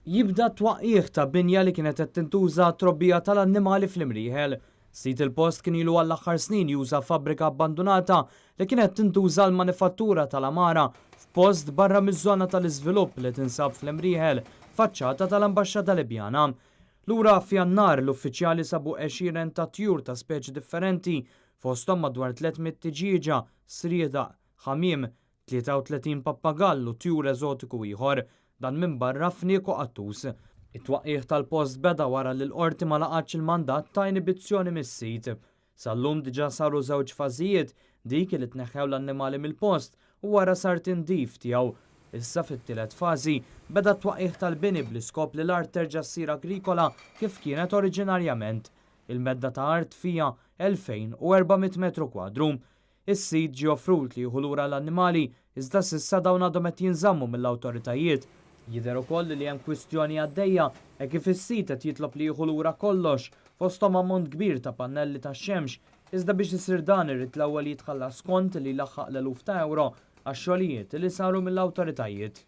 Jibda t-twaqqigħ ta' binja li kienet qed tintuża għat-trobbija tal-annimali fl-Imrieħel. Sid il-post kien ilu għall-aħħar snin juża fabbrika abbandunata li kienet tintuża għall-manifattura tal-għamara f'post barra miż-żona tal-iżvilupp li tinsab fl-Imrieħel, faċċata tal-Ambaxxata Libjana. Lura f'Jannar, l-uffiċjali sabu għexieren ta' tjur ta' speċi differenti, fosthom madwar 300 tiġieġa, sriedaq, ħamiem, 33 pappagall u tjur eżotiku ieħor, dan minbarra fniek u qattus. It-twaqqigħ tal-post beda wara li l-Qorti ma laqgħetx il-mandat ta' inibizzjoni mis-sit. Sal-lum diġà saru żewġ fażijiet, dik li tneħħew l-annimali mill-post u wara sar tindif tiegħu. Issa fit-tielet fażi, beda t-twaqqigħ tal-bini bl-iskop li l-art terġa' ssir agrikola kif kienet oriġinarjament. Il-medda ta' art fiha 2,400 metru kwadru. Is-sid ġie offrut li jieħu lura l-annimali iżda s'issa dawn għadhom qed jinżammu mill-awtoritajiet. Jidher ukoll li hemm kwistjoni għaddejja hekk kif is-sid qed jitlob li jieħu lura kollox, fosthom ammont kbir ta' pannelli tax-xemx, iżda biex isir dan irid l-ewwel jitħallas kont li jlaħħaq l-eluf ta' ewro għax-xogħlijiet li saru mill-awtoritajiet.